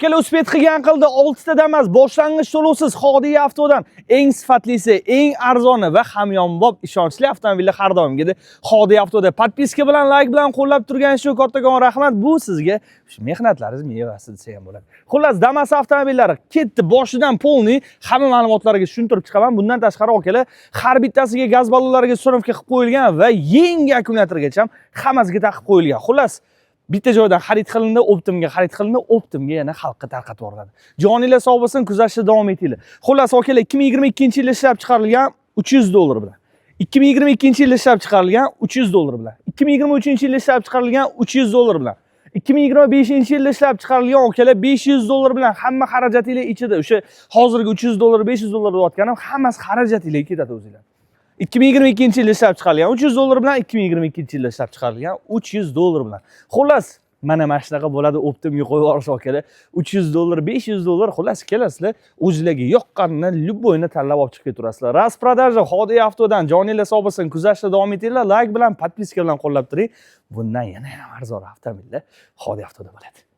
Ikkala успеть qilgan qildi, 6 ta Damas boshlang'ich to'lovsiz Hodiy Avtodan. Eng sifatlisi, eng arzoni va hamyonbop ishonchli avtomobillar har doimgidek Hodiy Avtoda. Подписка bilan, layk bilan qo'llab turgan shu kattakon rahmat. Bu sizga shu mehnatlaringiz mevasi desa ham bo'ladi. Xullas, Damas avtomobillari ketdi boshidan, полный hamma ma'lumotlarga tushuntirib chiqaman. Bundan tashqari, akalar, har bittasiga gaz ballonlariga установка qilib qo'yilgan va yangi akkumulyatorgacha ham hammasiga taqib qo'yilgan. Xullas, bitta joydan xarid qilindi, оптом ga xarid qilindi, оптом ga yana xalqqa tarqatib yuboriladi. Joninglar sog' bo'lsin, kuzatishda davom etinglar. Xullas, akalar, 2022 yilda ishlab chiqarilgan 300 dollar bilan. 2022 yilda ishlab chiqarilgan 300 dollar bilan. 2023 yilda ishlab chiqarilgan 300 dollar bilan. 2025 yilda ishlab chiqarilgan, akalar, 500 dollar bilan, hamma xarajatinglar ichida. O'sha hozirgi 300 dollar, 500 dollar deyotganim hammasi xarajatinglar ketadi o'zinglar. 2022 yilda ishlab chiqarilgan 300 dollar bilan, 2022 yilda ishlab chiqarilgan 300 dollar bilan. Xullas, mana shunaqa bo'ladi оптом ga qo'yib yuborish, akalar. 300 dollar, 500 dollar, xullas, kelasizlar, o'zinglarga yoqqanini, любой ni tanlab olib chiqib ketaverasizlar. Распродажа Hodiy Avtodan. Joninglar sog' bo'lsin, kuzatishda davom etinglar, layk bilan, подписка bilan qo'llab turing. Bundan yana ham arzon avtomobillar Hodiy Avtoda bo'ladi.